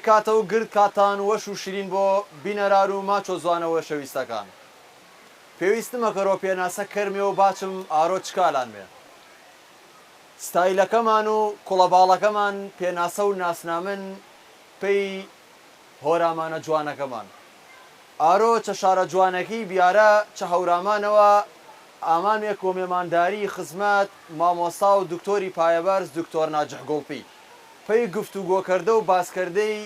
کاتە و گرد کاتان وەش و شیرین بۆ بینەرار و ماچۆ زوانە وەشەویستەکان. پێویست نمەکەرۆ پێناسە کەرمێ و باچم ئارۆ چکالان مێ. ستایلەکەمان و کوڵەباڵەکەمان پێناسە و ناسنامن پێی هۆرامانە جوانەکەمان. ئارۆ چە شارە جوانەکەی بیارە چە هەورامانەوە ئامامێک و مێمانداری خزمەت مامۆستا و دکتۆری پایەبەرز دکتۆر ناجح گوڵپی پەی گفتوگۆکەردە و باسکەردەی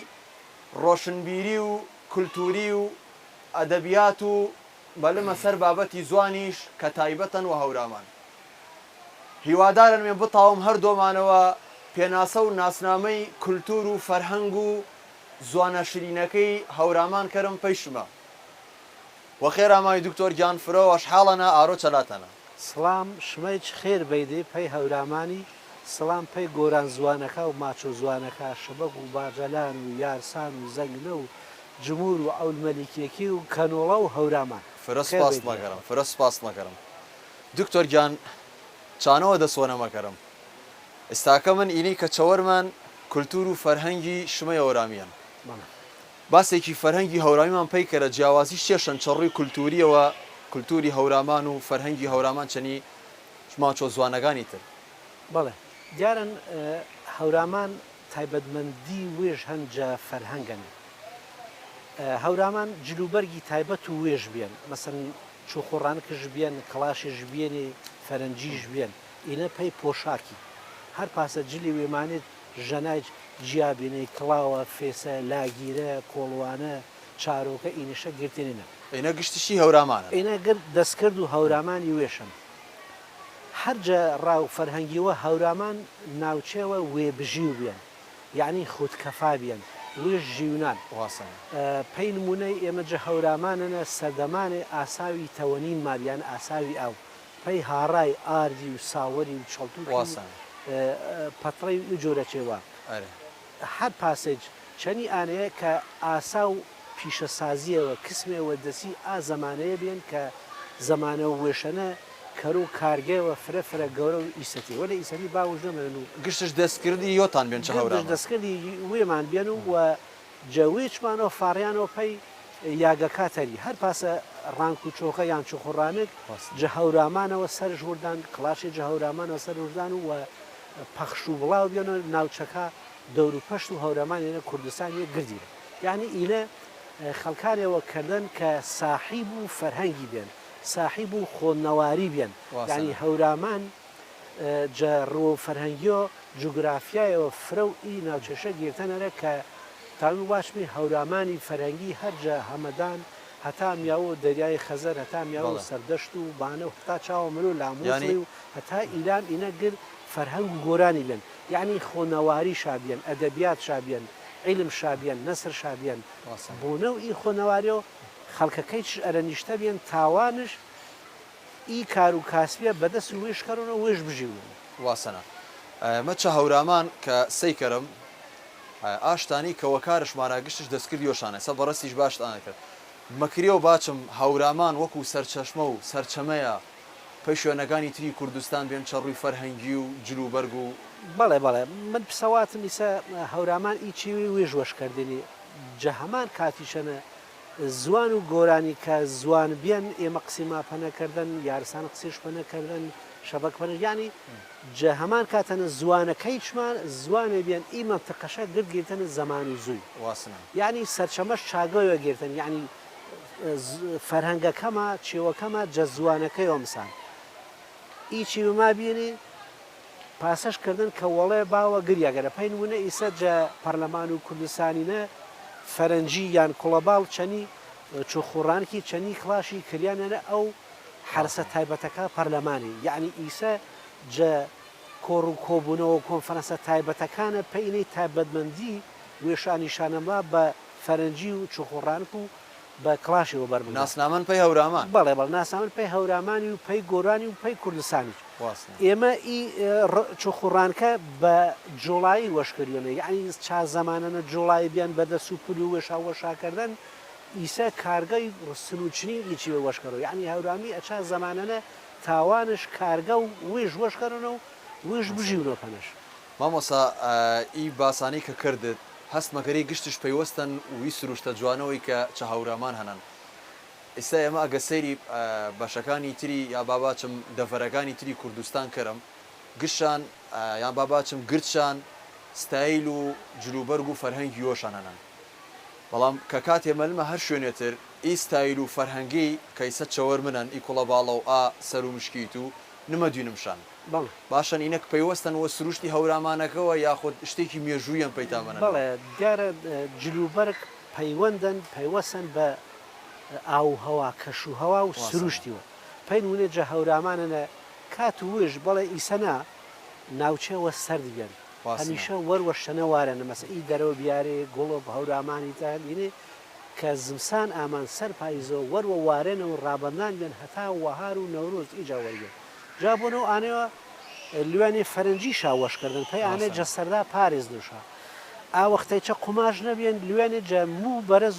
ڕۆشنبیری و کولتوری و ئەدەبیات و بەلمە سەر بابەتی زوانیش کە تایبەتەن وە هەورامان. هیوادارن مێ بتاوم هەر دۆمانەوە پێناسە و ناسنامەی کولتور و فەرهەنگ و زوانە شرینەکەی هەورامان کەرم پەی شما. وە خێر ئامای دکتۆر گیان فرە وەشحاڵەنە ئارۆ چەلاتەنە. سڵام شمەیچ خێر بەیدێ پەی هەورامانی سڵام پەی گۆران زوانەکا و ماچۆ زوانەکا شەبەک و باجەلان و یارسان و زەنگنە و جمور و عەولمەلیکیەکی و کەنوڵە و هەورامان. فرە خێر سپاست بەیدێ مەکەرم یاخوا. فرە سپاست مەکەرم دکتۆر گیان چانەوە دەسوەنە مەکەرم ئستاکە من ئینەی کە چەوەرمەن کولتور و فەرهەنگی شمەی هەورامیەن. بەڵێ. باسێکی فەرهەنگی هەورامیمان پەی کەرە جیاوازیش چێشەن چە ڕووی کولتوریەوە کولتوری هەورامان و فەرهەنگی هەورامان چەنی ماچۆ زوانەگانی تر. بەڵێ دیارن هەورامان تایبەتمەندی وێژ هەن جە فەرهەنگەنێ هەورامان جل و بەرگی تایبەت و وێژ بیەن مەسەن چوخوڕانکش بیەن کڵاشش بیەنێ فەرەنجیش بیەن ئینە پەی پۆشاکی هەر پاسە جلی وێمانێت ژەنایج جیا بینێ کڵاوە فێسە لاگیرە کۆڵوانە چارۆکە ئینەشە گرتێنێ نە. ئینە گشتشی هەورامانن. ئینە گرد دەسکرد و هەورامانی وێشەن. هەر جە ڕاو فەرهەنگیوە هەورامان ناوچەوە وێ بژیو بیەن یەعنی خودکەفا بیەن وێش ژیونان. واسە. پەی نموونەی ئێمە جە هەورامانەنە سەردەمانێ ئاساوی تەوەنین مابیان ئاساوی ئاو پەی هاڕای ئاردی و ساوەری و چەڵتوکی و واسە. پەتڕەی و ئیجۆرە چێوە. ئەرێ. هەر پاسێج چەنی ئانەیە کە ئاساو پیشەسازیەوە کسمێ وە دەسی ئا زەمانەیە بیەن کە زەمانە و وێشەنە کەر و کارگەوە فرە فرە گەورە و ئیسەتی وەلێ ئیسەتی باوش نەمەنن و گشتش دەسکردی یۆتان بیەن چە گردش هەورامان. دەسکردی وێمان بیەن و وە جە وێچمانەوە فاڕیانەوە پەی یاگەکا تەری هەر پاسە ڕانک و چۆخە یان چوخ و ڕانک جە هەورامانەوە سەرش وردان کڵاشێ جە هەورامانەوە سەر وردان و وە پەخش و بڵاو بیەن و ناوچەکا دەور و پەشت و هەورامان یەنە کوردستان یە گردیرە یانی ئینە خەڵکانێ وە کردن کە ساحیب و فەرهەنگی بێن ساحیب و خۆنەواری بێن یانی واسەنە. هەورامان جە ڕوەو فەرهەنگیۆ جوگرافیایەوە فرە و ئی ناوچەشە گیرتەنەرە کە تاوی واشمی هەورامانی فەرهەنگی هەر جە هەمەدان هەتا میاوە و دەریای خەزەر هەتا میاوە و بەڵێ. سەردەشت و بانە و هەتا چاوە مرۆ یانی. لاموسڵی و هەتا ئیلام ئینە گر فەرهەنگ و گۆرانی بێن یانی خۆنەواری شا بیەن ئەدەبیات شا بیەن عیلم شا بیەن نەسر شا بیەن واسە. بۆنەو ئی خۆنەواریۆ خەڵکەکەیچش ئەرە نیشتە بیەن تاوانش ئی کار و کاسبیە بە دەس و وێش کەرۆنە و وێش بژیونن. واسەنە. مە چە هەورامان کە سەی کەرم ئاشتانی کە وە کارش مارا گشتش دەسکرد یۆشانە سە بەڕەسیش باشت ئانە کرد مەکریەو باچم هەورامان وەکوو سەرچەشمە و سەرچەمەیە پەی شوێنەکانی تری کوردستان بێن چە ڕووی فەرهەنگی و جل و بەرگ و بەڵێ بەڵێ من پسەواتم ئیسە هەورامان ئی چیوی وێش وەش کردنی جە هەمان کاتیشەنە زوان و گۆرانی کە زوان بیەن ئێمە قسەی ما پەنە کردن یارسان قسەیش پەنە کردن شەبەک پەنە یانی جە هەمان کاتەنە زوانەکەیچمان زوانێ بیەن ئی مەنتقەشە گرد گیرتەنە زەمان و زوی واسنە. یانی سەرچەمەش چاگەوە گرتن یانی فەرهەنگەکەما چێوەکەما جە زوانەکەیەوە مسان ئی چیوە ما بینی پاسەش کردن کە وەڵێ باوە گریاگەرە پەی نمونە ئیسە جە پەرلەمان و کوردستانینە فەرەنجی یان کوڵەباڵ چەنی چوخوڕانکی چەنی کڵاشی کریانەنە ئەو حەرسە تایبەتەکە پەرلەمانی یەعنی ئیسە جە کۆڕ و کۆبوونەوە و کۆنفرانسە تایبەتەکانە پەینەی تایبەتمەندی وێشا نیشانەما بە فەرەنجی و چوخوڕانک و بە کڵاشی وەبەر بگرە. ناسنامەن پەی هەورامان. بەڵێ بەڵێ ناسنامەن پەی هەورامانی و پەی گۆرانی و پەی کوردستانیچ. واسنە. ئێمە ئی ڕ چوخوڕانکە بە جوڵایی وەش کردیۆنە یەعنی چا زەمانەنە جوڵایی بیان بە دەس و پل و وێشا وەشا کردن ئیسە کارگەی ڕستن و چنین ئی چیوە وەش کەرۆ یەعنی هەورامی ئەچا زەمانەنە تاوانش کارگە و وێش وەش کەرۆنە و وێش واسنە. بژیونۆ پەنەش. مامۆستا ئی باسانەی کە کردت. هەست مەکەری گشتش پەیوەستەن وی سروشتە جوانەوەی کە چە هەورامان هەنەن. ئیستا ئێمە ئەگە سەیری بەشەکانی تری یا با باچم دەڤەرەکانی تری کوردستان کەرم گشان یان با باچم گرتشان ستایل و جلوبەرگ و فەرهەنگی یۆشان هەنەن بەڵام کە کاتێ مەلمە هەر شوێنێ تر ئی ستایل و فەرهەنگی کە ئیسە چەوەر منەن ئی کوڵەباڵە و ئا سەر و مشکیت و نمە دوینمشان بەڵێ. باشەن ئینە ک پەیوەستەن وە سروشتی هەورامانەکەوە یاخود شتێکی مێژوویەن پەیتا مەنەنەوە؟ بەڵێ دیارە جلوبەرگ پەیوەندەن پەیوەسەن بە ئاو و هەوا کەش و هەوا و واسەنە. سروشتیوە پەی نمونە جە هەورامانەنە کات و وژ بەڵێ ئیسە نا ناوچە وە سەرد بیەن واسنە. هەمیشە وەر وە شەنە وارەنە مەسە ئی دەرەوە بیارێ گوڵپ هەورامانی تا ئینێ کە زمسان ئامان سەر پایزەوە وەر وە وارەنە و ڕابەندان بیەن هەتا وەهار و نەوروز ئیجا وەر بیەن جا بۆنەو ئانەوە لوێنێ فەرەنجی شا وەش کردن پەی ئانێ واسنە. جە سەردا پارێزنشا ئا وەختەیچە قوماش نەبیەن لوێنێ جە موو بەرز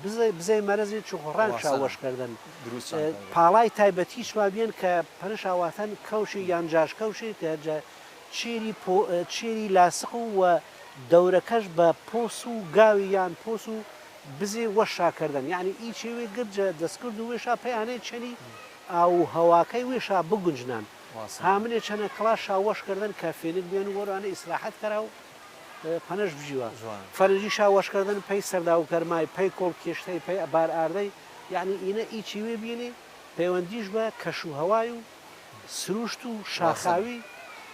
بزەی بزەی مەرەزێ چۊ ڕەنگ شا واسنە. وەش کردن دروس چان کردن. پاڵای تایبەتیچ ما بیەن کە پەنشا واتەن کەوشی یان جاش کەوشی کە جە چیری پۆ چیری لاسق و وە دەورەکەش بە پۆس و گاوی یان پۆس و بزێ وەش شا کردن یانی ئی چێوێ گرد جە دەسکرد و وێشا پەی ئانێ چەنی ئاو و هەواکەی وێشا بگونجنان واسنە. هامنێ چەنە کڵاش شا وەش کردن کە فێنک بیەن و وەرانە ئیسراحەت کەرا و پەنەش بژیوە جوانە. فەرەنجی شا وەش کردن پەی سەردا و گەرمای پەی کۆڵ کێشتەی پەی بار ئاردەی یانی ئینە ئی چیوێ بینی پەیوەندیش بە کەش و هەوای و سروشت و واسنە. شاخاوی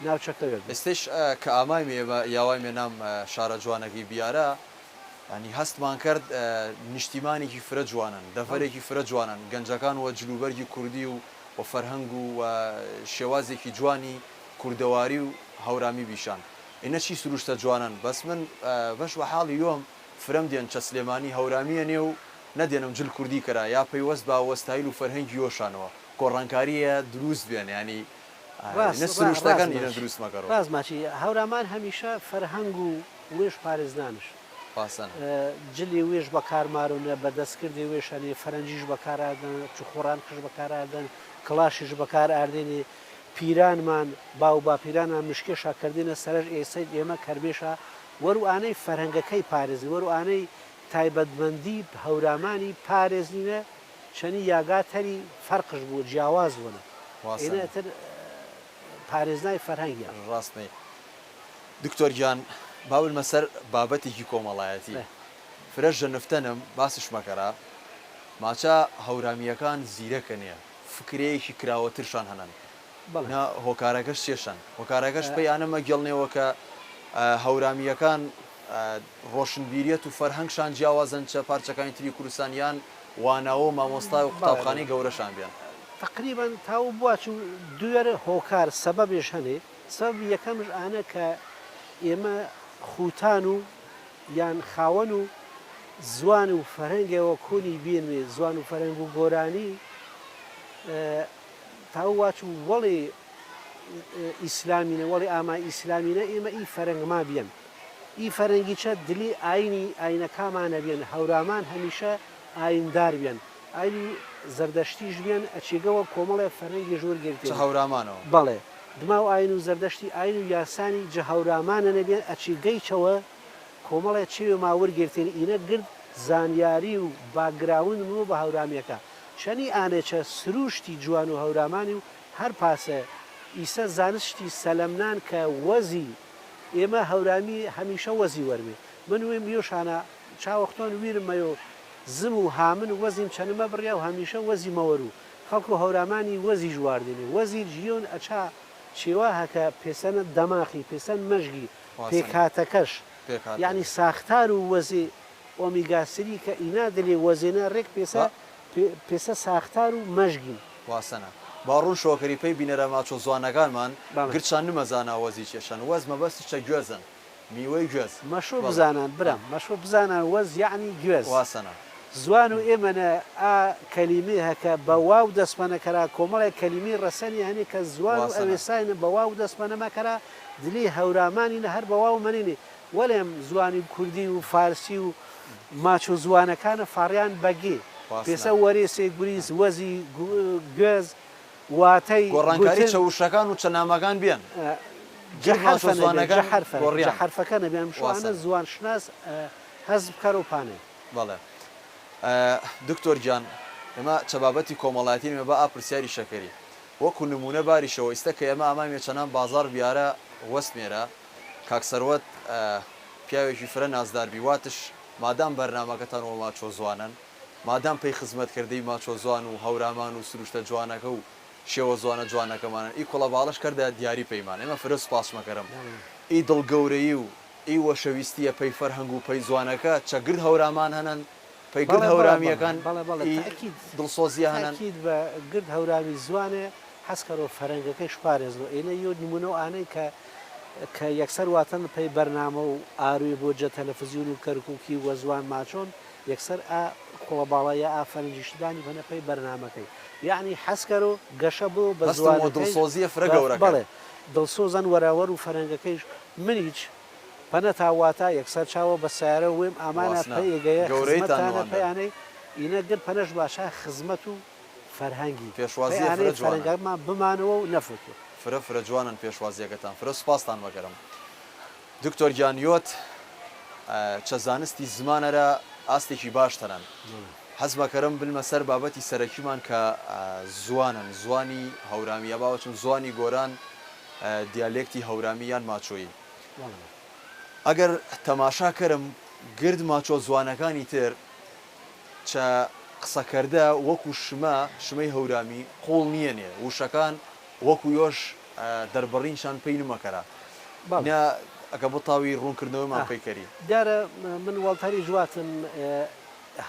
ناوچەکەوێ بی. ئێستەیش کە ئامایمێ ئێمە یاوایمێ نام شارە جوانەگەی بیارە یانی هەستمان کرد نیشتیمانێکی فرە جوانن، دەڤەرێکی فرە جوانن، گەنجەکان وە جلوبەرگی کوردی و وە فەرهەنگ و وە شێوازێکی جوانی کوردەواری و هەورامی بیشان. ئینە چی سروشتە جوانەن بەس من بەش وە حاڵی یۆم فرەم دێن چە سلێمانی هەورامیە نێ و نەدێنم جل کوردی کەرا یا پەیوەست با وە ستایل و فەرهەنگی یۆشانەوە گۆڕانکاریە دروست بێن یانی ڕاست ئینە ڕاست سروشتەکەن ئینە ماچی دروست مەکەرۆ. ڕاست ماچی هەورامان هەمیشە فەرهەنگ و وێژ پارێزنانش پاسەنە. جلی وێژ بەکار مارونە بە دەسکردی وێژ هەنێ فەرەنجیش بەکار ئاردن چخوڕان کش بەکار ئاردن کڵاشیش بەکار ئاردێنێ پیرانمان باو باپیرانمان مشکێشا کردینە سەرەش ئێسەیش ئێمە کەرمێشا وەرو ئانەی فەرهەنگەکەی پارێزنی وەرو ئانەی تایبەتمەندی هەورامانی پارێزنینە چەنی یاگا تەری فەرقش بوو جیاواز بوونە ئینە واسەنە. ئتر پارێزنای فەرهەنگیان. ڕاست نەی دکتۆر گیان با بنمە سەر بابەتێکی کۆمەڵایەتی فرە ژەنفتەنم باسش مەکەرە ماچە هەورامییەکان زیرەکەنێ فکرەیەکی کراوەترشان هەنەن بەڵێ. نا هۆکارەکەش چێشەن هۆکارەکەش پەی ئانە مەگێڵنێوە کە هەورامییەکان ڕۆشنبیریەت و فەرهەنگشان جیاوازن چە پارچەکانی تری کوردستان یان واناوە و مامۆستای و بەڵێ بەڵێ. قوتابخانەی گەورەشان بێن. تەقریبەن تاو بواچوو دویەر هۆکار سەبەبێش هەنێ سەبەب یەکەمش ئانە کە ئێمە خوتان و یان خاوەن و زوان و فەرهەنگێ وە کونی بینمێ زوان و فەرهەنگ و گۆرانی تاو واچوو وەڵی ئیسلامینە وەڵی ئاما ئیسلامینە ئێمە ئی فەرەنگما بیەن ئی فەرەنگیچە دلی ئاینی ئاینەکامانە بیەن هەورامان هەمیشە ئایندار بیەن ئاینی زەردەشتیش بیەن ئەچێگەوە کۆمەڵێ فەرەنگیش چ وەرگرتێنی هەورامانەوە. بەڵێ دماو ئاین و زەردەشتی ئاین و یارسانی جە هەورامانە نەبیەن ئەچیگەیچەوە کۆمەڵێ چێوێ ما وەرگرتێنی ئینە گرد زانیاری و باکگراوند مۆ بە هەورامیەکە چەنی ئانێچە سروشتی جوان و هەورامانی و هەر پاسە ئیسە زانسشتی سەلەمنان کە وەزی ئێمە هەورامی هەمیشە وەزی وەرمێ من ویم یۆشانە چاوەختۆن ویرم مەیۆ زم و هامن وەزیم چەنمە بڕیا و هەمیشە وەزی مەوەرو خەڵک و هەورامانی وەزیش واردێنێ وەزی جیۆن ئەچا چێوا هەکە پێسەنە دەماخی پێسەن مەژگی واسەنە. پێکهاتەکەش پێکهاتەی. یانی ساختار و وەزی ئۆمیگا سری کە ئینا دلێ وەزێنە رێک پێسە با. پێسە ساختار و مەژگین. واسەنە. با ڕوون شۆکەری پەی بینەرە ماچۆ زوانەکانمان بەڵێ. گرچان نمەزانا وەزی چێشەن وەز مەبەستش چە گوێزن میوەی گوێز. مەشۆ بەڵێ. بزانان ئا. برام مەشۆ بزانان وەز یەعنی گوێز. واسەنە. زوان و ئێمە نە ئا کەلیمێ هەکە بە واو دەسپەنە کەرا کۆمەڵێ کەلیمەی ڕەسەنی هەنێ کە زوان و واسەنە. ئەوێساینە بە واو دەسپەنە مەکەرا دلی هەورامانی نە هەر بە واو مەنینێ وەلێم زوانی کوردی و فارسی و ماچۆ زوانەکانە فاڕیان بە گێ واسنە. پێسە وەرێسێ گوریس وەزی گوێز واتەی گۆڕانکاری گوتن. چە وشەکان و چە نامەکان بیەن. جە گرد ماچۆ حەرفە نەبێ جە زوانەگان حەرفە جە گۆڕیان حەرفەکە نەبێ ئەم شوانە واسەنە. زوان شناس هەست بکەرەو پانێ. بەڵێ دکتۆر گیان ئێمە چە بابەتی کۆمەڵایەتی نیمە با ئا پرسیاری شەکەری وەکو نمونە باریشەوە ئیستە کە ئێمە ئامامێ چەنان بازاڕ بیارە وەسمێرە کاک سەروەت پیاوێکی فرە نازدار بی واتش مادام بەرنامەکەتان وە ماچۆ زوانەن مادام پەی خزمەت کردەی ماچۆ زوان و هەورامان و سروشتە جوانەکە و شێوە زوانە جوانەکەمانن ئی کوڵەباڵەش کەردە دیاری پەیمان ئێمە فرە سوپاسمەکەرم ئی دڵ گەورەیی و ئی وەشەویستیە پەی فەرهەنگ و پەی زوانەکە چە گرد هەورامان هەنەن پەی گرد بەڵێ بەڵێ بەڵێ هەورامیەکان بەڵێ بەڵێ ئی تەئکید دڵسۆزیە هەنەن. تەئکید بە گرد هەورامی زوانێ حەز کەرۆ فەرەنگەکەیش پارێزنۆ ئینە یۆ نموونە و ئانەی کە کە یەکسەر واتەن پەی بەرنامە و ئاروی بۆ جە تەلەفزیون و کەرکووکی وە زوان ماچۆن یەکسەر ئا کوڵەباڵا یا ئا فەرەنگیش دانی پەنە پەی بەرنامەکەی یەعنی حەز کەرۆ گەشە بۆ بە هەستم وە زوانەکەیش دڵسۆزیە فرە بە گەورە کەن. بەڵێ دڵسۆزەن وەراوەر و فەرەنگەکەیش منیچ پەنە تا واتا یەکسەر چاوە بە سەیارە وێم ئامانە واسنە پەیێگەیە گەورەیتان خزمەتانە نواندەن. پەیانەی ئینە گر پەنەش باشە خزمەت و فەرهەنگی پێشوازیە پەیانەی فرە جوانن. فەرەنگەکمان بمانەوە و نەفوتێ. فرە فرە جوانن پێشوازیەکەتان فرە سوپاستان مەکەرم دکتۆر گیان یۆت چە زانستی زمانەرە ئاستێکی باش تەنەن حەز مەکەرم بلمە سەر بابەتی سەرەکیمان کە زوانن زوانی هەورامی یا باوەچم زوانی گۆران دیالێکتی هەورامی یان ماچۆیی ئەگەر تەماشا کەرم گرد ماچۆ زوانەکانی تر چە قسەکەردە وەکو شمە شمەی هەورامی قوڵ نیەنێ وشەکان وەکو یۆش دەربڕینشان پەی نمەکەرا بەڵێ. نە ئەگە بتاوی ڕوونکردنەوەمان ئاه پەی کەری. دیارە من وەڵتەری جواتم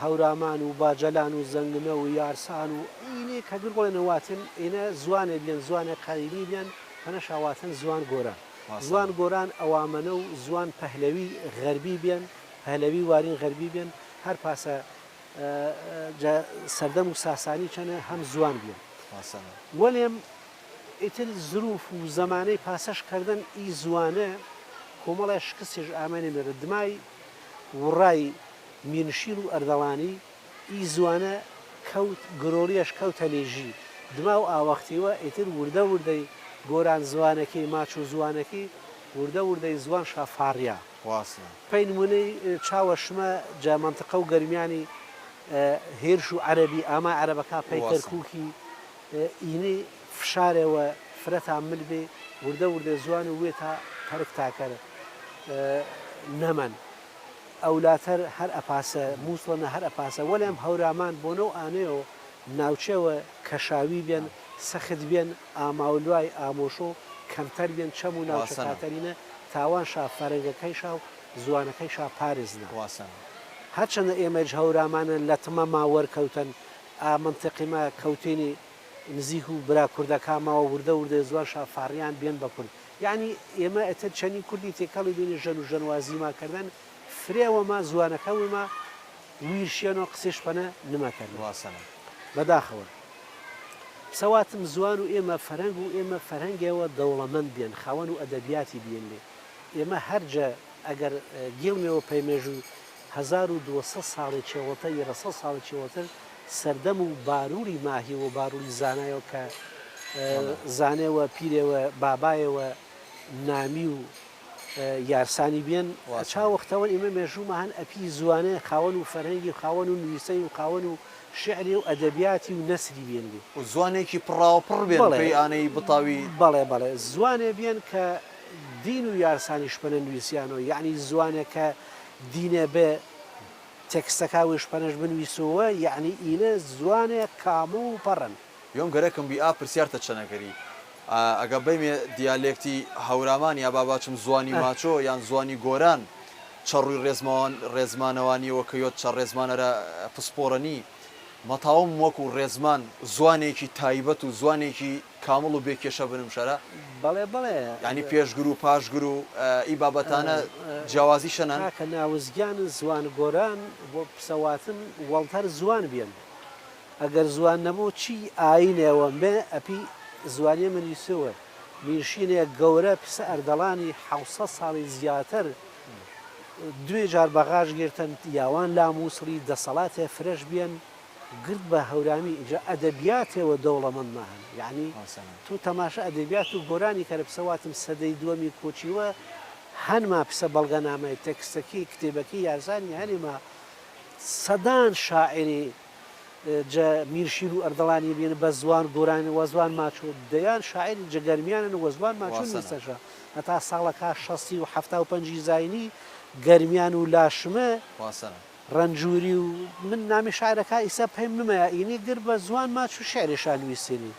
هەورامان و باجەلان و زەنگنە و یارسان و ئینێ کە گر بڵێنە واتن ئینە زوانێ بیەن زوانێ قەدیمی بیەن پەنەشا واتن زوان گۆران زوان واسەنە. گۆران ئەوامەنە و زوان پەهلەوی غەربی بیەن پەهلەوی وارین غەربی بیەن هەر پاسە جا سەردەم و ساسانی چەنە هەم زوان بیەن واسەنە. وەلێم ئیتر زروف و زەمانەی پاسەش کەردەن ئی زوانە کۆمەڵێ شکستیش ئامەێ مێرە دمای وڕای میرنشین و ئەردەڵانی ئی زوانە کەوت گرۆڵیەش کەوتە لێژی دما و ئاوەختیوە ئیتر وردە وردەی گۆران زوانەکی ماچو زوانەکی وردە وردەی زوان شا فاڕیا. واسنە. پەی نمونەی چاوە شمە جە مەنتقە و گەرمیانی هێرش و عەرەبی ئاما عەرەبەکا پەی واسنە. کەرکوکی ئینەی فشارێ وە فرە تا مل بێ وردە وردە زوان و وێ تا تەرک تاکەر نەمەن. ئەولاتەر هەر ئەپاسە مووسڵە نە هەر ئەپاسە وەلێم هەورامان بۆنەو ئانەیۆ ناوچێ وە کەشاوی بێن سەخت بێن ئاماولوای ئامۆشۆ کەمتەر بێن چەم و ناوچە واسەنە. کاتەرینە تاوان شا فەرەنگەکەی شا و زوانەکەی شا پارێزنە. واسەنە. هەرچەندە ئێمەیش هەورامانە لەتمە ما وەرکەوتەن ئا مەنتقی ما کەوتینی نزیک و برا کوردەکا ماوە وردە وردە زوان شا فاڕیان بێن بە کورد یەعنی ئێمە ئتر چەنی کوردی تێکەڵی بینی ژەن و ژەنوازیما کردن فرێ وە ما زوانەکە وما ویر شێن و قسیش پەنە نما کردن واسەنە. بەداخەوە سەواتم زوان و ئێمە فەرهەنگ و ئێمە فەرهەنگێوە دەوڵەمەند بێن خاوەن و ئەدەبیاتی بیێن لێ ئێمە هەرجە ئەگەر گیڵمێوە پەی مێژوو 1200 ساڵی چێوەتە یرەسەد ساڵی چێوەتر سەردەم و باروری ماهی و باروری زانایەوە کە زانێوە پیرێوە بابایەوە نامی و یارسانی بێن چا وەختەوە ئیمە مێژوومە هەن ئەپی زوانێ خاوەن و فەرهەنگی و خاوەن و نویسەی و خاوەن و شعری و ئەدەبیاتی و نەسری بێن بێ. و زوانێکی پڕاوپڕ بێن پێی ئانەی بتاوی. بەڵێ بەڵێ زوانێ بێن کە دین و یارسانیش پەنە نویسیانۆ یەعنی زوانێ کە دینێ بێ تێکستەکا ویش پەنەش بنویسۆوە یەعنی ئینە زوانێ کامڵ و پەڕن. یۆم گەرەکم بی ئا پرسیارتە چەنە کەری ئەگە بەیمێ دیالێکتی هەورامان یا باباچم زوانی ماچۆ یان زوانی گۆران چە ڕوی ڕێزماوان ڕێزمانەوانیەوە کە یۆت چە ڕێزمانەرە پسپۆرەنی مەتاوم وەکو ڕێزمان زوانێکی تایبەت و زوانێکی کامڵ و بێ کێشە بنم شەرە. بەڵێ بەڵێ. یانی پێشگر و پاشگر و ئی بابەتانە جیاوازی شەنەن؟ کاکە ناوز گیان زوان گۆران بۆ پسەواتن وەڵتەر زوان بیەن ئەگەر زوان نەبوو چی ئاینێ وە مێ ئەپی زوانیە منویسوە میرشینێ گەورە پسە ئەردەڵانی حەوسەد ساڵی زیاتر دوێ جار بەغاش گرتن یاوان لا موسڵی دەسەڵاتێ فرەش بیەن. گرد بە هەورامی ئینجا ئەدەبیاتێوە دەوڵەمەند ما هەن یەعنی تۆ تەماشا ئەدەبیات و گۆرانی کەرە پسە واتم سەدەی دووەمی کۆچیوە هەن ما پسە بەڵگەنامەی تێکستەکی کتێبەکی یارسانی هەنێ ما سەدان شاعری جە میرشیر و ئەردەڵانی بین بە زوان گۆرانی وە زوان ماچۆ دەیان شاعری جە گەرمیانن وە زوان ماچۆ نویسەشە هەتا ساڵەکا شەسی و 75ی زاینی گەرمیان و لاشمە ڕەنجووری و من نامی شاعرەکا ئیسە پەیم نمەیا ئینی گر بە زوان ما چۊ شعرێشا نویسینی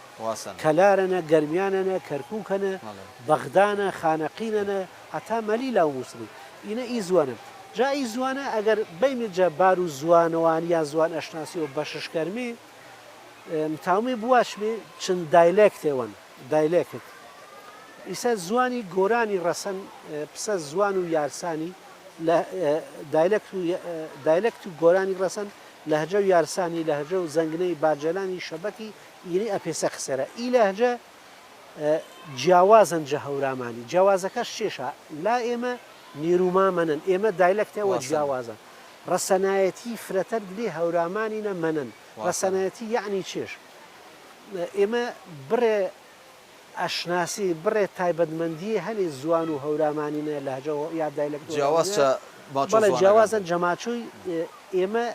کەلارەنە گەرمیانەنە کەرکووکەنە بەغدانە خانەقینەنە هەتا مەلیلا و موسڵی ئینە ئی زوانە جا ئی زوانە ئەگەر بەیمی جە بار و زوانەوانی یا زوان ئەشناسی و بەشش کەرمی متاومی بواچمی چن دایلێکتێ وەن دایلێکت ئیسە زوانی گۆرانی ڕەسەن پسە زوان و یارسانی لە دایلەکت و دایلەکت و گۆرانی ڕەسەن لەهجە و یارسانی لەهجە و زەنگنەی باجەلانی شەبەکی ئینی ئەپێسە خسەرە ئی لەهجە جیاوازن جە هەورامانی جیاوازەکەش چێشە لا ئێمە نیروما مەنن ئێمە دایلەکتە وە جیاوازە ڕەسەنایەتی فرەتەر دلی هەورامانی نە مەنن ڕەسەنایەتی یەعنی چێش ئێمە بڕێ ئەشناسی بڕێ تایبەتمەندیی هەنێ زوان و هەورامانی نە لەهجە و یا دایلەکت جیاواز هەورامانی چە ماچۆ بەڵێ زوانەگان جیاوازن تر. جە ماچۆی ئێمە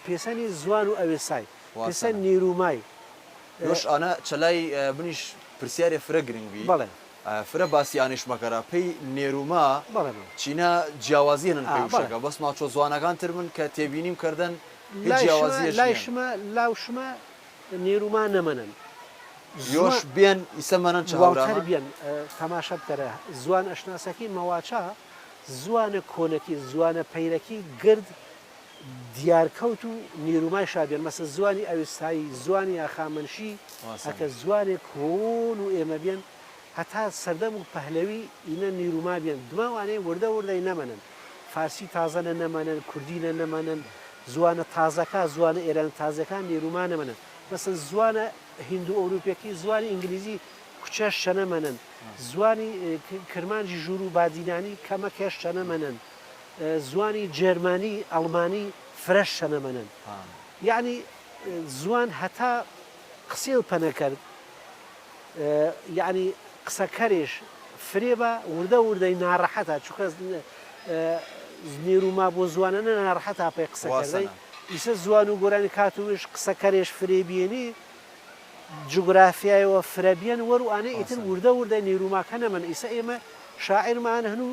پێسەنی زوان و ئەوێسای پێسەن واسەنە. نیرومای. یۆش ئانە چە لای منیش پرسیارێ فرە گرنگ بی بەڵێ. فرە باسی ئانەیش مەکەرە پەی نێروما بەڵێ بەڵێ. چینە جیاوازی هەنن ئا پەی بەڵێ. وشەکە بەس ماچۆ زوانەگان تر من کە تێبینیم کەردەن هیچ لای شمە جیاوازیەش لای نیەن. شمە لاو شمە نێروما نەمەنن. یۆش زوان. بیەن ئیسە مەنەن چە واوتەر هەورامان. بیەن تەماشا بکەرە زوان ئەشناسەکی مەواچا زوانە کۆنەکی زوانە پەیرەکی گرد دیارکەوت و نیرومای شا بیەن مەسە زوانی ئەوستایی زوانی هەخامەنشی هەکە زوانێ کۆن و ئێمە بیەن هەتا سەردەم و پەهلەوی ئینە نیروما بیەن دما وانەی وردە وردەی نەمەنن فارسی تازە نە نەمەنن کوردی نە نەمەنن زوانە تازەکا زوانە ئێران تازەکان نیروما نەمەنن مەسەن زوانە هیندو ئەوروپیەکی زوانی ئینگلیزی کوچەش چەنە مەنن زوانی کرمانجی ژوورو بادینانی کەمە کێش چەنە مەنن زوانی جێرمانی ئەڵمانی فرەش چەنە مەنن یەعنی زوان هەتا قسێو پەنە کەرد یەعنی قسەکەرێش فرێ بە وردە وردەی ناڕەحەتە چونکە نێروما بۆ زوانەنە ناڕەحەتا پەی قسە کردەی ئیسە زوان و گۆرانی کات و وش قسەکەرێش فرێ بیێنی جوگرافیایەوە فرە بیەن وەر و ئانەی ئیتر وردە وردە نیروماکە نەمەن ئیسە ئێمە شاعیرمان هەن و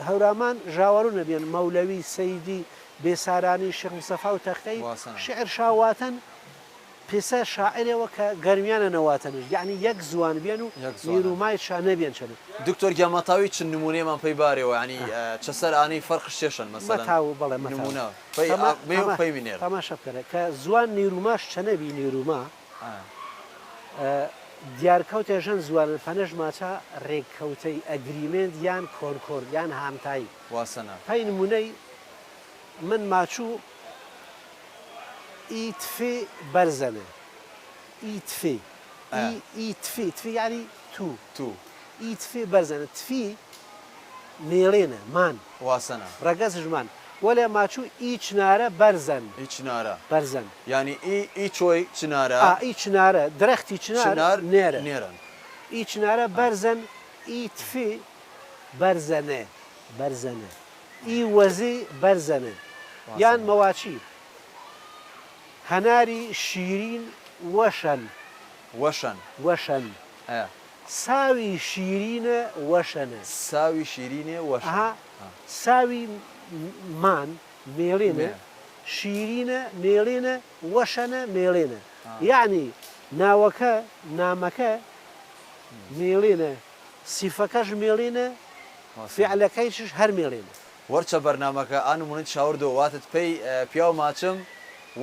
هەورامان ژاوەرو نەبیەن مەولەوی سەیدی بێسارانی شێخ مستەفا و تەختەی شعر شا واتەن پێسە شاعرێوە کە گەرمیانە نەواتەنش یەعنی یەک زوان بیەن و نیرومای شا نەبیەن چەنە. دکتۆر گیان مەتاوی چ نمونەیەمان پەی بارێوە یانی چە سەر ئانەی فەرقش چێشەن مەسەلەن مەتاو بەڵێ مەتاو نمونە پەی تەما مێ و تەما پەی منێر. تەماشا بکەرە کە زوان نیروماش چەنە بی نیروما دیارکەوتێ ژەن زوانن پەنەش ماچا رێککەوتەی agreement یان concord یان هامتایی واسەنە. پەی نمونەی من ماچوو ئی تفێ بەرزەنە ئی تفێ ئی ئی تفێ تفێ یانی تو تو. ئی تفێ بەرزەنە تفی مێڵێنە مان واسەنە. ڕەگەزش مان وەلێ ماچوو ئی چنارە بەرزەن ئی چنارە بەرزەن. یانی ئی ئی چۆی چنارە. ئا ئی چنارە درەختی چنار چنار نێرە. نێرەن. ئی چنارە بەرزەن ئی تفێ بەرزەنە بەرزەنە ئی وەزێ بەرزەنە یان مەواچی هەناری شیرین وەشەن. وەشەن. وەشەن. ئە. ساوی شیرینە وەشەنە. ساوی شیرینێ وەشەن. ئەها ساوی مان مێڵێنە شیرینە مێڵێنە وەشەنە مێڵێنە یەعنی ناوەکە نامەکە مێڵێنە سیفەکەش مێڵێنە فیعلەکەیشش هەر مێڵێنە. وەرچە بەرنامەکە ئا نمونەی شاوردۆ واتت پەی پیاو ماچم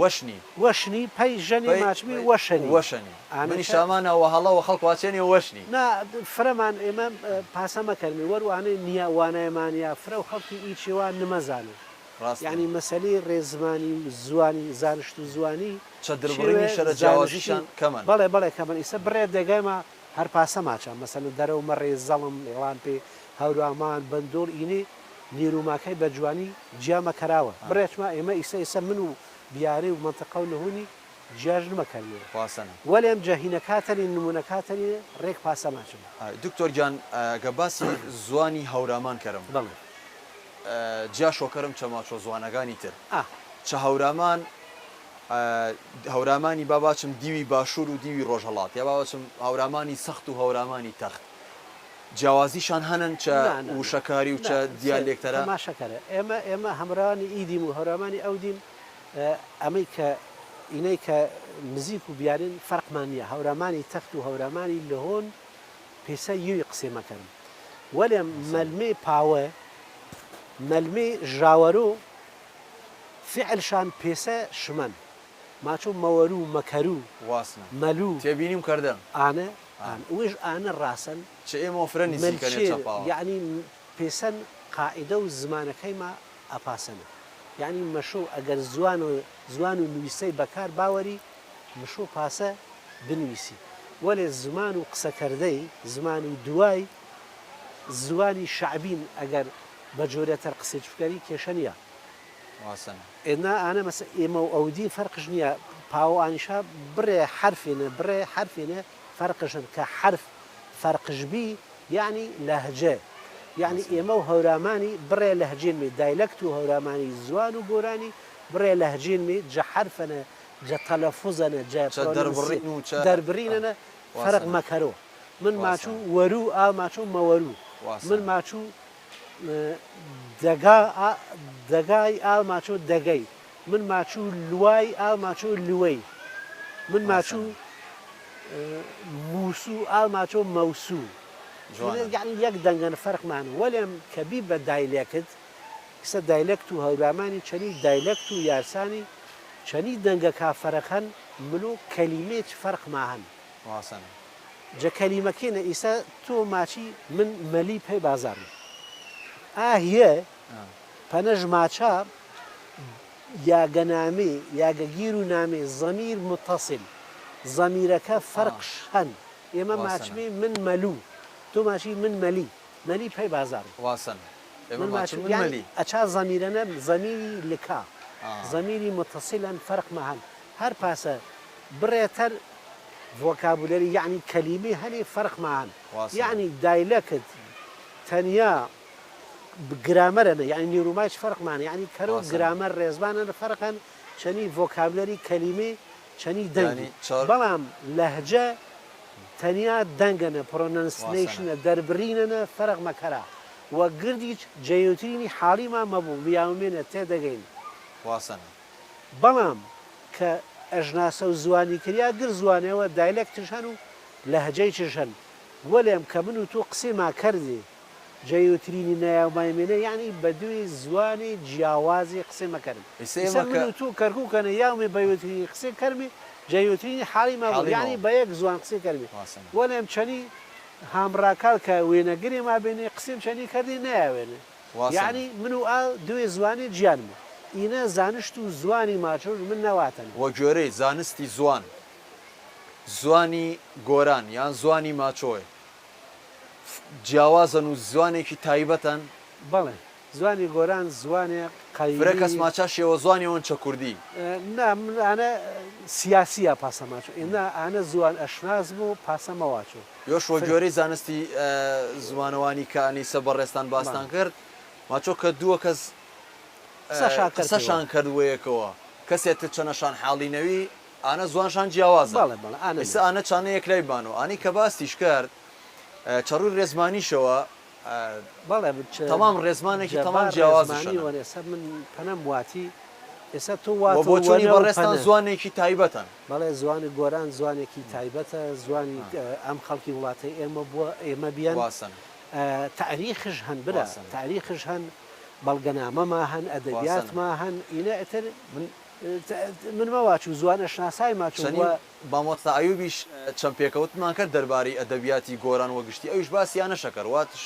وەشنی. وەشنی پەی ژەنێ پەی ماچمی وەشەنی. وەشەنی. ئانە منیش چە. ئامانە وە هەڵە وە خەڵک واچێنێ وەشنی. نا فرەمان ئێمە پاسە مەکەرمی وەر وانەی نیا وانایمان یا فرە و خەڵکی ئی چێوا نمەزانن. ڕاستە. یانی مەسەلەی ڕێزمانی و زوانی زانشت و زوانی چە چێوێ دربڕینی شەرە زانشتی جیاوازیشان کەمەن. بەڵێ بەڵێ کەمەن ئیسە بڕێ دەگەمە هەر پاسە ماچە مەسەلەن دەرەو مەڕێ زەڵم ئێڵان پێ هەورامان بەندۆڵ ئینێ نیروماکەی بە جوانی جیا مەکەراوە بڕێ چما ئێمە ئیسە ئیسە من و بیارێ و مەنتەقە و نهونی. جیاش نمەکەرمێ. واسەنە. وەلێم جە هینەکاتەنی نموونەکاتەنی رێک پاسە ماچم. دکتۆر گیان گە باسی زوانی هەورامان کەرم. بەڵێ. جیا شۆکەرم چە ماچۆ زوانەگانی تر. ئا. چە هەورامان هەورامانی با باچم دیوی باشوور و دیوی ڕۆژهەڵات یا با باچم هەورامانی سەخت و هەورامانی تەخت جیاوازیشان هەنن چە نا نا نا وشەکاری و نا چە سێ دیالێکتەرە؟ تەماشەکەرە ئێمە ئێمە هەمراوانی ئی دیم و هەورامانی ئەو دیم ئەمەی کە ئینەی کە نزیک و بیارین فەرقمان نیە هەورامانی تەخت و هەورامانی لهۆن پێسە یوی قسێ مەکەرم وەلێ مەلمێ پاوە مەلمێ ژاوەرۆ فعلشان پێسە شمەن ماچۆ مەوەروو مەکەروو واسنە مەلوو تێبینیم کەردەم. ئانە ئان ویش ئانە ڕاسەن چ ئێمەوە فرە نزیکەنێ مەلچێ چەپاوە. یەعنی پێسەن قاعدە و زمانەکەیما ئەپاسەنە یەعنی مەشۆ ئەگەر زوان و زوان و نویسەی بەکار باوەری مشۆ پاسە بنویسی وەلێ زمان و قسەکەردەی زمان و دوای زوانی شەعبین ئەگەر بە جۆرێتر قسەیچ بکەری کێشە نیە. واسەنە. ئێ نا ئانە مەسە ئێمە و ئەودی فەرقش نیە پاوە ئانیشا بڕێ حەرفێنە بڕێ حەرفێنە فەرقشن کە حەرف فەرقش بی یەعنی لەهجە یەعنی واسەنە. ئێمە و هەورامانی بڕێ لەهجێن می دایلەکت و هەورامانی زوان و گۆرانی بڕێ لەهجێن می جە حەرفەنە جە تەلەفوزەنە جە چە پرۆننسی دەربڕین و چە دەربڕینەنە فەرق واسەنە. مەکەرۆ من ماچوو واسەنە. وەروو ئا ماچۆ مەوەروو من واسەنە. ماچوو دەگا ئا دەگای ئا ماچۆ دەگەی من ماچوو لوای ئا ماچۆ لوەی من واسەنە. ماچوو موسوو ئا ماچۆ مەوسوو جوانە. یەعنی یەک دەنگەن فەرقمان وەلێم کە بی بە دایلێکت ئیسە دایلێکت و هەورامانی چەنی دایلێکت و یارسانی چەنی دەنگەکا فەرق هەن ملۆ کەلیمەێچ فەرقما هەن. واسەنە. جە کەلیمەکێنە ئیسە تۆ ماچی من مەلی پەی بازاڕی ئاهیە پەنەژ ماچا یاگە نامێ یاگە گیر و نامێ زەمیر موتەسیل زەمیرەکە فەرقش هەن ئێمە ماچمێ من مەلوو تۆ ماچی من مەلی مەلی پەی بازاڕی واسەنە ئێمە من ماچم ماچم من یانی مەلی. ئەچا زەمیرەنە زەمیری لکا زەمیری موتەسیلەن فەرق مەهەن هەر پاسە بڕێ تەر vocabulary یەعنی کەلیمەی هەنێ فەرق ماهەن واسەنە. یەعنی دایلەکت تەنیا گرامەرەنە یەعنی نیورومایچ فەرق مانە یەعنی کەرۆ واسەنە. گرامەر رێزمانەنە فەرق هەن چەنی vocabulary کەلیمەی چەنی یانی دەنگی چەر. بەڵام لەهجە تەنیا دەنگەنە واسەنە. pronunciation ە دەربرینەنە فەرق مەکەرا وە گردیچ جەیوترینی حاڵیما مەبوو میاومێنە تێدەگەین. واسەنە. بەڵام کە ئەژناسە و زوانی کریا گر زوانێوە دایلەکتش هەن و لەهجەیچش هەن وەلێم کە من و تو قسیما کەردێ جەیوترینی نەیاومایمێنە یەعنی بە دوێ زوانێ جیاوازێ قسێ مەکەرم ئیسە ئیسە ئێمە من کە. و تو کەرکوکەنە یاومێ بەیوترینی قسێ کەرمێ جەیوترینی حاڵیما بوو حاڵیما یەعنی وم. بە یەک زوان قسێ کەرمێ واسەنە. وەلێم چەنی هامڕاکال کە وێنەگرێ مابێنێ قسێم چەنی کەردێ نەیاوێنێ. واسەنە. یەعنی من و ئا دوێ زوانێ جیانمە. ئینە زانشت و زوانی ماچۆش من نەواتەنە. وە گوێرەی زانستی زوان، زوانی گۆران یان زوانی ماچۆێ جیاوازن و زوانێکی تایبەتەن؟ بەڵێ، زوانی گۆران زوانێ فرە کەس قەیمی. ماچا شێوەزوانی وەن چە کوردی. نا من ئانە سیاسیە پاسە ماچۆ. ئینە ئانە زوان ئەشناس بوو پاسە مەواچۆ. یۆش وە فرە. گوێرەی زانستی زمانەوانی کە ئەنیسە بەڕێزتان باستان بەڵێ. کرد، ماچۆ کە دووە کەس قسەشان کەرد قسەشان پێوە. کەرد وەیەکەوە، کەسێ تر چەنەشان حاڵی نەوی، ئانە زوانشان جیاوازە. بەڵێ بەڵێ ئانە ئیسە نە. ئانە چانە یەکلای بانۆ. ئانی کە باستیش کەرد، چە ڕووی ڕێزمانیشەوە بەڵێ چ تەمام ڕێزمانێکی جە تەمام بار ڕێزمانی جیاوازشەنە. وەن ئێسە من پەنەم واتی ئێسە تۆ وە واتڵ بۆچوونی وەنە و بەڕێزتان پەنە. زوانێکی تایبەتەن. بەڵێ زوانی گۆران زوانێکی تایبەتە، زوانی ئەم خەڵکی وڵاتەی ئێمە بووە ئێمە بیەن. واسەنە. تاریخش هەن برا واسەنە. تاریخش هەن بەڵگەنامەما هەن واسەنە. ئەدەبیاتما هەن ئینە ئیتر من من مەواچوو زوان ئەشناسای ماچوو چەنی وە. مامۆستا ئەیوبیش چەند پێکەوتمان کرد دەربارەی ئەدەبیاتی گۆران وە گشتی ئەویش باسی یانەشە کەر واتش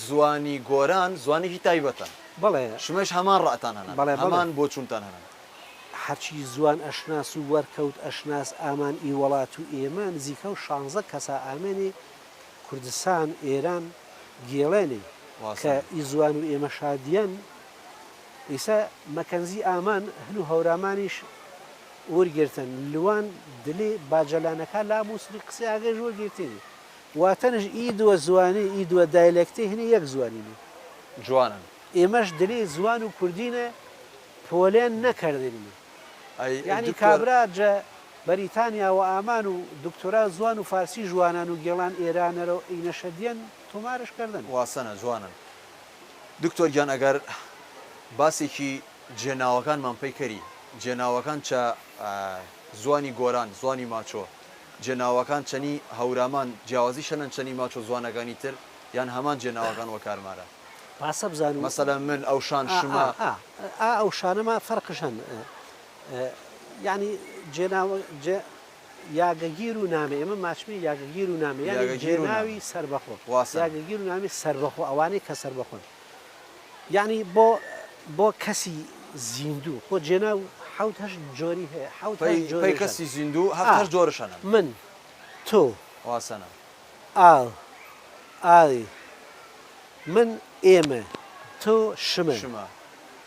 زوانی گۆران زوانێکی تایبەتە بەڵێ. شمەش هەمان ڕەئتان هەنن بەڵێ بەڵێ. هەمان بۆچونتان هەنن. هەرچی زوان ئەشناس و وەرکەوت ئەشناس ئامان ئی وەڵات و ئێمە نزیکەو شانزە کەسا ئامێنێ کوردسان ئێران گێڵێنێ کە واسەنە. ئی زوان و ئێمە شادیەن ئیسە مەکەنزی ئامان هن و هەورامانیش. ورگرتن لوان دلی باجەلانەکا لا موسڵی قسەیاگەیش ورگرتینی واتەنش ئی دوە زوانی ئی دوە دایلێکتی هنی یەک زوانینی. جوانن. ئیمەش دلی زوان و کوردینە پۆلێن نەکەردنیمە. ئەی یانی دکتۆر. کابرا جە بەریتانیا وە ئامان و دکتۆرا زوان و فارسی ژوانان و گێڵان ئێرانەرە و ئینەشە دیەن تۆمارش کەردن. واسەنە جوانن. دکتۆر گیان ئەگەر باسێکی جێناوەکانمان پەی کەری جێناوەکان چە زوانی گۆران زوانی ماچۆ جێناوەکان چەنی هەورامان جیاوازی شەنەن چەنی ماچۆ زوانەکانی تر یان هەمان جێناوەکان وەکارمارە. پاسە بزانو. مەسەلەن من ئەوشان ئا شما. ئا ئا ئا ئەوشانەما فەرقش هەن یانی جێناوە جێ یاگەگیر و نامێ ئێمە ماچمی یاگەگیر و نامێ یانی یاگەگیر و نامێ جێناوی سەربەخۆ واسەنە. یاگەگیر و نامی سەربەخۆ ئەوانەی کە سەربەخۆن یانی بۆ بۆ کەسی زیندوو خۆ جێناو حەوت هەشت جۆری هەیە حەوت پەی هەشت پەی جۆریش هەن کەسی زیندوو هەفت ئا هەشت جۆرش هەنن. من تۆ. واسەنە. ئاو ئاوی من ئێمە تۆ شمە شمە.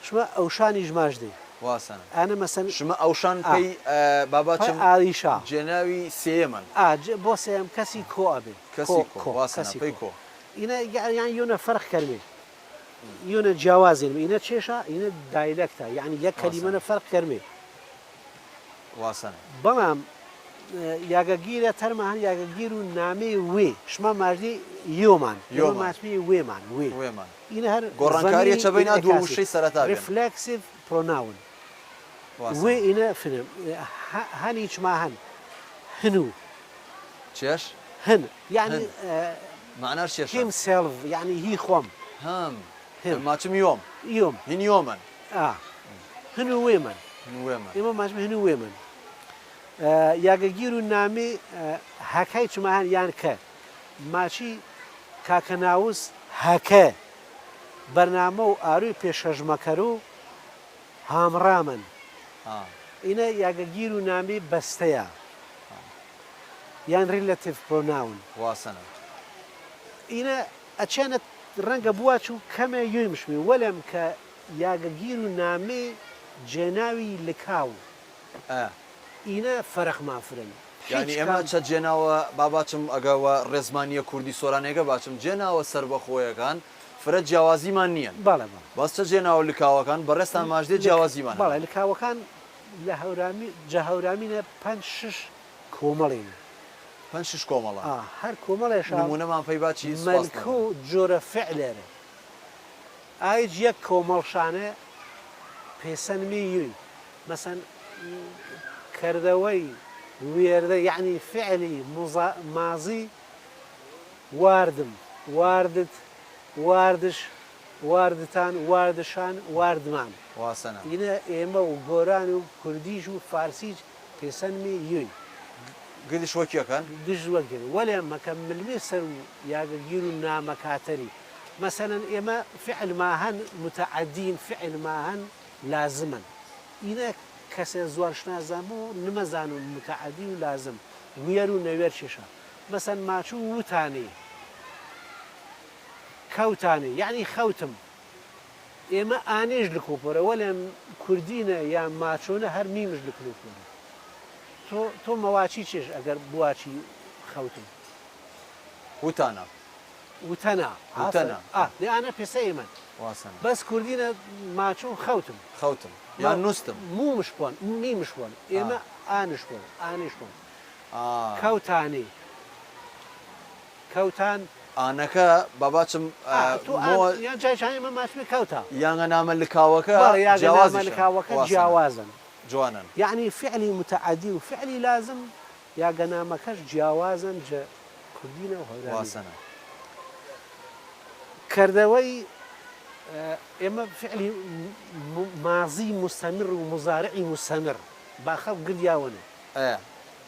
شمە ئەوشانیش ماش دێ واسەنە. ئانە مەسەن شمە ئەوشان ئا پەی بابا پەی چم ئاویشا. جێناوی سێیەمەن. ئا ج بۆ سێیەم کەسی کۆ ئەبێ کۆ کەسی کۆ کۆ واسەنە کەسی پەی کۆ کۆ. ئینە یان یونە فەرق کەرمێ یونە جیاوازین ئینە چێشا ئینە دایلەکتە یانی یەک واسەنە. کەلیمەنە فەرق کەرمێ. واسەنە. بەڵام یاگەگیرە تەرمە هەن یاگەگیر و نامەی وێ شما ماژدی یۆمان ئێمە یۆمان. ماچمی وێمان وێ وێمان. ئینە هەر گۆڕانکاریە زەمیری چە بەینا دووە ئینعکاسی وشەی سەرەتا بێن. Reflexive pronoun وێ واسەنە. ئینە فنم هەنیچ ما هەن هن و. چێش؟ هن یانی هن. مەعناش چێشە؟ Himself یانی هی خۆم. هەم. هم. ماچم یۆم. یۆم. هین یۆمەن. ئا. هن و وێمەن. هن و وێمەن. ئێمە ماچم هن و وێمەن. یاگەگیر و نامی هەکای چما هەن یان کە ماچی کاکە ناوس هەکە بەرنامە و ئاروی پێشەژمەکەر و هامڕامن. ئینە یاگەگیر و نامی بەستەیە یان Relative Pronoun. واسەنە. ئینە ئەچێنە ڕەنگە بواچ و کەمێ یوی مشمی وەلێم کە یاگەگیر و نامی جێناوی لکاو. ئە. ئینە فەرق مافرن یانی هیچ ئێمە کام. چە جێناوە با باچم ئەگە وە ڕێزمانییە کوردی سۆرانیەکە باچم جێناوە سەربەخۆیەکان فرە جیاوازیمان نییەن بەڵێ بەڵێ. بەس چە جێناوە لکاوەکان بەڕێزتان ماژدێ لک جیاوازیمان بەڵێ هەنە. لکاوەکان لە هەورامی جە هەورامینە پەنج شش کۆمەڵینە. پەنج شش کۆمەڵە. ئا هەر کۆمەڵێشا نموونەمان پەی باچی سپاستان مەلکۆ دەکەم. جۆرە فعلێرە. ئایج یەک کۆمەڵ شانە پێسەنمی یوی. مەسەن کردەوەی وێردە یەعنی فعلی مضا ماضی واردم، واردت، واردش، واردتان، واردشان، واردمان. واسەنە. ئینە ئێمە و گۆران و کوردیش و فارسیش پێسەنمی یوی. گدش وەکیەکەن؟ گدش وەکیەکەن. وەلێ مەکە ملمی سەر و یاگەگیر و نامەکاتەری. مەسەلەن ئێمە فعل ما هەن متعدین فعل ما هەن لازمن. ئینە کەسێ زوانشناس بوو نمەزانۊ متعدی و لازم ویەر و نەویەر چێشە. مەسەن ماچوو وتانێ کەوتانێ یەعنی خەوتم. ئێمە ئانێش لکوپۆرە وەلێ کوردینە یا ماچۆنە هەر میمش لکلوپۆرە. تۆ تۆ مەواچی چێش ئەگەر بواچی خەوتم؟ وتانە. وتەنا. وتەنا. ئافەرم. ئا دێ ئانە پێسە ئێمەن. واسەنە. بەس کوردینە ماچۆ خەوتم. خەوتم. یان نوستم. مومش بۆن میمش بۆن. ئێمە ئانش بۆن ئانیش بۆن. ئا. کەوتانی. کەوتان. ئانەکە با باچم ئا تۆ ئان مۆ. یان جای جای ئێمە ماچمی کەوتا. یانگە نامە لکاوەکە بەڵێ یاگە نامە جیاوازیشن. لکاوەکە واسەنە. جیاوازن. جوانن. یەعنی فعلی متعدی و فعلی لازم یاگە نامەکەش جیاوازن جە کوردینە و هەورامی. واسەنە. کردەوەی ئێمە فعلی ماضی مستمر و مضارعی مستمر با خەڵک گردیاوەنێ. ئێ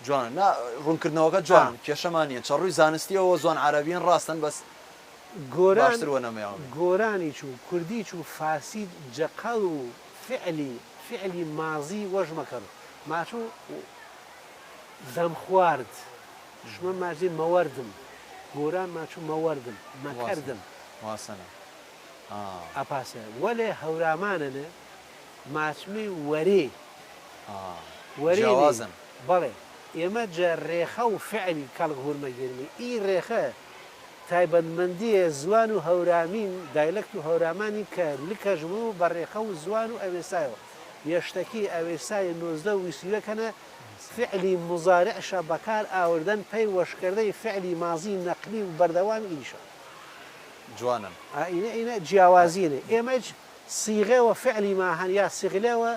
جوانە نا ڕوونکردنەوەکە جوانن کێشەمان نییە چە ڕووی زانستیەوە زوان عەرەبیین ڕاستن بەس گۆران باشتر وە نەمەیاوە. گۆرانیچ و کوردیچ و فارسی جەقەڵ و فعلی فعلی ماضی وەش مەکەڕ ماچو دەم خوارد شمە ماجی مەوەردم گۆران ماچو مەوەردم مەکەردم. واسەنە ئا. ئەپاسە وەلێ هەورامانەنە ماچمی وەرێ. ئا. وەرینی جیاوازن. بەڵێ ئێمە جە رێخە و فعل کەڵک هورمەگیرمی ئی رێخە تایبەتمەندیێ زوان و هەورامین دایلکت و هەورامانی کە لکەش بوو بە رێخە و زوان و ئەوێسایەوە یەشتەکی ئەوێسای 19 و ویسیوەکەنە فعلی مضارعشە بەکار ئاوردن پەی وەشکردەی فعلی ماضی نەقلی و بەردەوام ئیشە. جوانن. ئا ئینە ئینە جیاوازینێ ئێمەیچ سیغە وە فعلی ماهەن یا سیغلە وە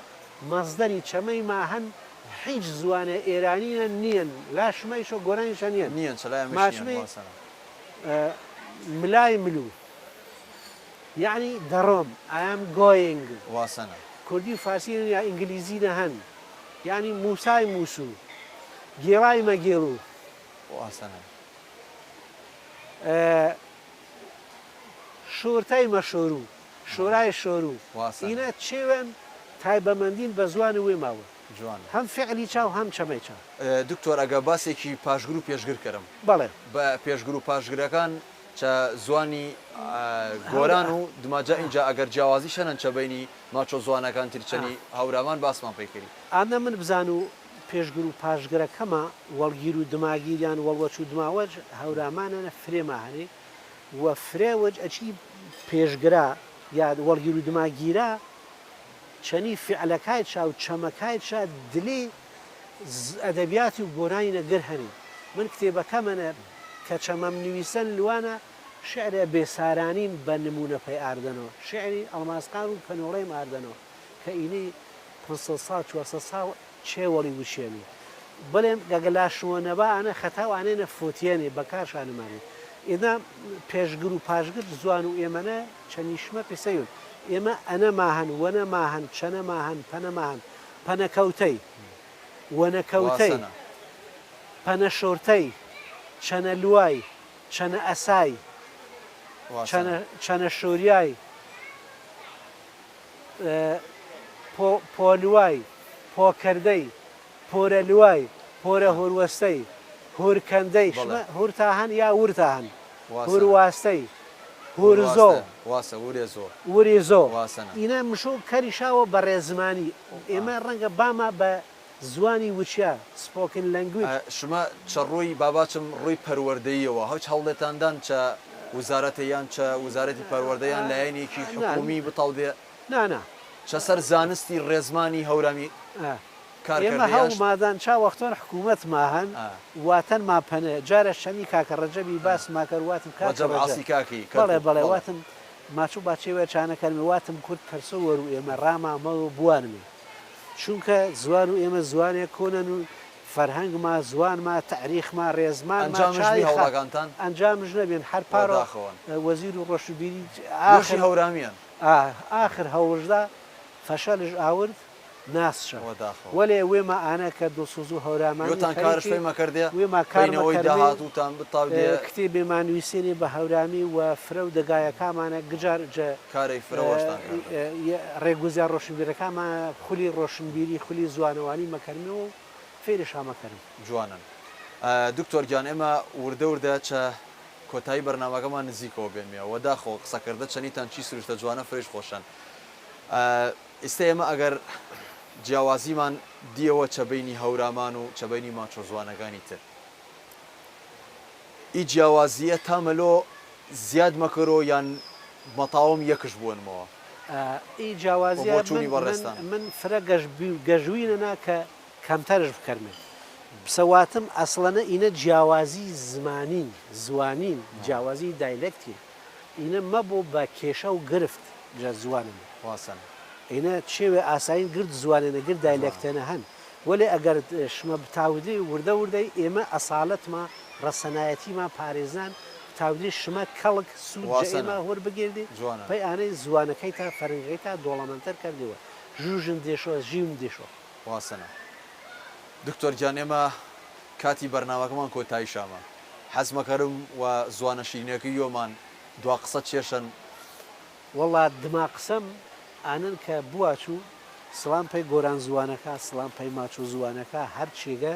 مەسدەری چەمەی ماهەن هیچ زوانێ ئێرانینە نیەن لا شمەیش و گۆرانیشە نیەن نیەن چە لای ئەمەیش نیەن ماچمەی واسەنە. ملای ملو یەعنی دەڕۆم I am going. واسەنە. کوردی و فارسی یا ئینگلیزی نە هەن یەعنی موسای موسو گێڵای مەگێڵو. واسەنە. شۆرتای مەشۆرو، شۆرای شۆرو، واسەنە. ئینە چێوەن تایبەمەندین بە زوان وێ ماون. جوانە. هەم فعلی چا و هەم چەمەی چا. دکتۆر ئەگە باسێکی پاشگر و پێشگر کەرم. بەڵێ. بە پێشگر و پاشگرەکان چە زوانی گۆران و دماجا ئینجا ئەگەر جیاوازیش هەنەن چە بەینی ماچۆ زوانەکان تر چەنی هەورامان باسمان پەی کەری. ئانە من بزانو پێشگر و پاشگرەکەما وەڵگیر و دماگیر یان وەڵوەچ و دماوەج هەورامانەنە فرێ ماهەنێ و فرێ وەج ئەچی پێشگرا یا وەڵگیر و دماگیرا چەنی فعلەکایچا و چەمەکایچا دلی ئەدەبیاتی و گۆرانینە گر هەنێ من کتێبەکەمەنە کە چەمەم نویسەن لوانە شعرێ بێسارانیم بە نموونە پەی ئاردەنۆ شعری ئەڵماسقان و کەنۆڵەیم ئاردەنۆ کە ئینەی پەنسەد ساڵ چوارسەد ساڵ چێ وەڵی وچێنێ بڵێم گەگە لاشوە نەبا ئانە خەتا و ئانەێ نە فۆتیەنێ بەکار شانمانێ ئینا پێشگر و پاشگر زوان و ئێمەنە چەنیشمە پسەیون ئێمە ئەنە ماهەن وەنە ماهەن چەنە ماهەن پەنە ماهەن پەنە کەوتەی وەنە کەوتەی واسەنە. پەنە شۆرتەی چەنە لوای چەنە ئەسای واسەنە. چەنە چەنە شۆریای پۆ پۆلوای پۆکردەی پۆرەلوای پۆرە هوروەستەی هورکەندەی بەڵێ. شمە هورتا هەن یا ورتا هەن واسەنە. هورواستەی هورزۆ هورواستە واسە ورێزۆ ورێزۆ واسەنە. ئینە مشۆ کەریشاوە بە ڕێزمانی ئێمە ڕەنگە باما بە زوانی وچیا spoken language. شما چە ڕووی باباچم ڕووی پەروەردەییەوە هیچ هەوڵێتان دان چە وزارەتێ یان چە وزارەتی پەروەردە یان لایەنێکی نا حکوومی بتاودێ نا نا. چە سەر زانستی ڕێزمانی هەورامی کار ئێمە کردێ هەوڵ یان. مادان چا وەختۆن حکوومەت ماهەن واتەن ما پەنێ جارە شەنی کاکە ڕەجەبی باس ماکەر واتم کاکە ڕەجەب ڕەجە عاسی کاکی بەڵێ کەرکووک بەڵێ بەڵێ. واتم ماچوو باچێ وێ چانە کەرمێ واتم کورد پەرسۆ وەرو ئێمە ڕاما مەوە بوانمێ چونکە زوان و ئێمە زوانێ کۆنەن و فەرهەنگ ما زوان ما تاریخ ما ڕێزمان ما ئەنجامش بی چای خا هەوڵەکانتان؟ ئەنجامش نەبێن هەر پارۆ وەداخەوەن. وەزیر و ڕۆشنبیری یۆشی ئاخر هەورامیەن. ئاخر هەوڵشدا فەشەلش ئاورد ناسشە وەداخەوە. وەلێ وێما ئانە کە دڵسوز و هەورامانی یۆتان کارش خەریکی پەی مەکردێ وێما پەی کار نەوەی مەکەرمێ داهاتووتان بتاودێ. کتێبێ ما نویسێنێ بە هەورامی و فرە و دەگایەکامانە گجار جە کارەی فرە وەشتان کردن. ڕێگوزار ڕۆشنبیرەکامانە خولی ڕۆشنبیری خولی زوانەوانی مەکەرمێ و فێرشا مەکەرم. جوانن دکتۆر گیان ئێمە وردە وردە چە کۆتایی بەرنامەکەمان نزیکەوە بێنمێ وەداخەوە قسەکردە چەنیتان چی سروشتە جوانە فرەیش خۆشەن ئیستە ئێمە ئەگەر جیاوازیمان دیەوە چە بەینی هەورامان و چە بەینی ماچۆ زوانەکانی تر ئی جیاوازیە تا مەلۆ زیاد مەکەرۆ یان مەتاوم یەکش بوەنمەوە ئی وە جیاوازیە من بۆچوونی من بەڕێزتان. من فرە گەش گەشوینە نا کە کەمتەرش بکەرمێ بسەواتم ئەسڵەنە ئینە جیاوازی زمانین زوانین جیاوازی دایلکتین ئینە مەبۆ بە کێشە و گرفت جە زوانن. واسەن. ئینە چێوێ ئاسایین گرد زوانێنە گرد جوانە. دایلکتێنە هەن وەلێ ئەگەر شمە بتاودری وردە وردەی ئێمە ئەساڵەتما ڕەسەنایەتیما پارێزان بتاودری شمە کەڵک سوود جە واسەنە. ئێمە هۆر بگێردی جوانە. پەی ئانەی زوانەکەی تا فەرەنگەکەی تا دۆڵەمەنتەر کردیوە ژوژن دێشۆ ژیون دێشۆ. واسەنە. دکتۆر گیان ئێمە کاتی بەرنامەکەمان کۆتایی شامە حەز مەکەرم وە زوانە شیرینەکەی یۆمان دوا قسە چێشەن. وەڵا دما قسەم ئانەن کە بواچوو سڵام پەی گۆران زوانەکا سڵام پەی ماچۆ زوانەکا هەر چێگە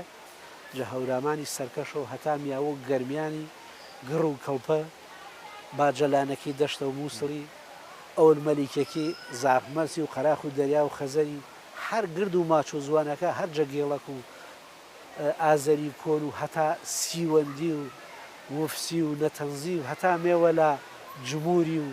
جە هەورامانی سەرکەشەو هەتا میاوە و گەرمیانی گڕ و کڵپە باجەلانەکی دەشتە و موسڵی ئەول مەلیکەکی زاخمەرسی و قەراخ و دەریا و خەزەری. هەر گرد و ماچ و زوانەکە هەر جە گێڵەک و ئازەری کۆن و هەتا سیوەندی و وفسی و نەتەنزی و هەتا مێوەلا جموری و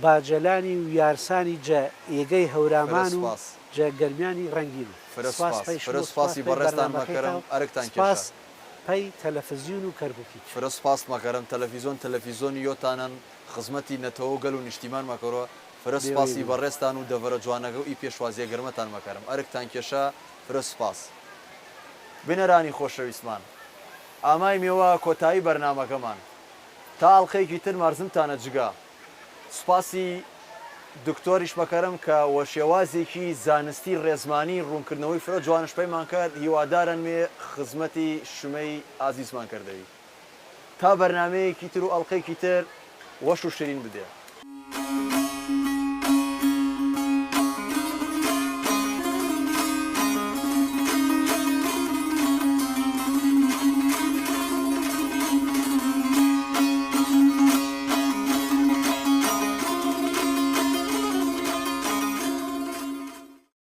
باجەلانی و یارسانی جە ئێگەی فرە هەورامان و سپاس. جە گەرمیانی ڕەنگین و فرە سپاس سپاس. پەی فرە شمۆ سپاس سپاسی پەی بەڕێزتان بەرنامەکەی مەکەرم تا و ئەرکتان کێشا. سپاس پەی تەلەفزیون و کەرکوکیچ. فرە سپاس مەکەرم تەلەفیزۆن تەلەفیزۆنی یۆتانەن خزمەتی نەتەوە و گەل و نیشتیمان مەکەرۆ فرە بێوەی سپاسی بوون. بەڕێزتان و دەڤەرە جوانەگە و ئی پێشوازیە گەرمەتان مەکەرم ئەرکتان کێشا فرە سپاس. بینەرانی خۆشەویستمان ئامای مێوە کۆتایی بەرنامەکەمان تا ئەڵقەیەکی تر مارزمتانە جگە سوپاسی دکتۆریش مەکەرم کە وە شێوازێکی زانستی ڕێزمانی ڕوونکردنەوەی فرە جوانش پەیمان کرد هیوادارن مێ خزمەتی شمەی ئازیزمان کردەوی تا بەرنامەیەکی تر و ئەڵقەیەکی تر وەش و شرین بدێ.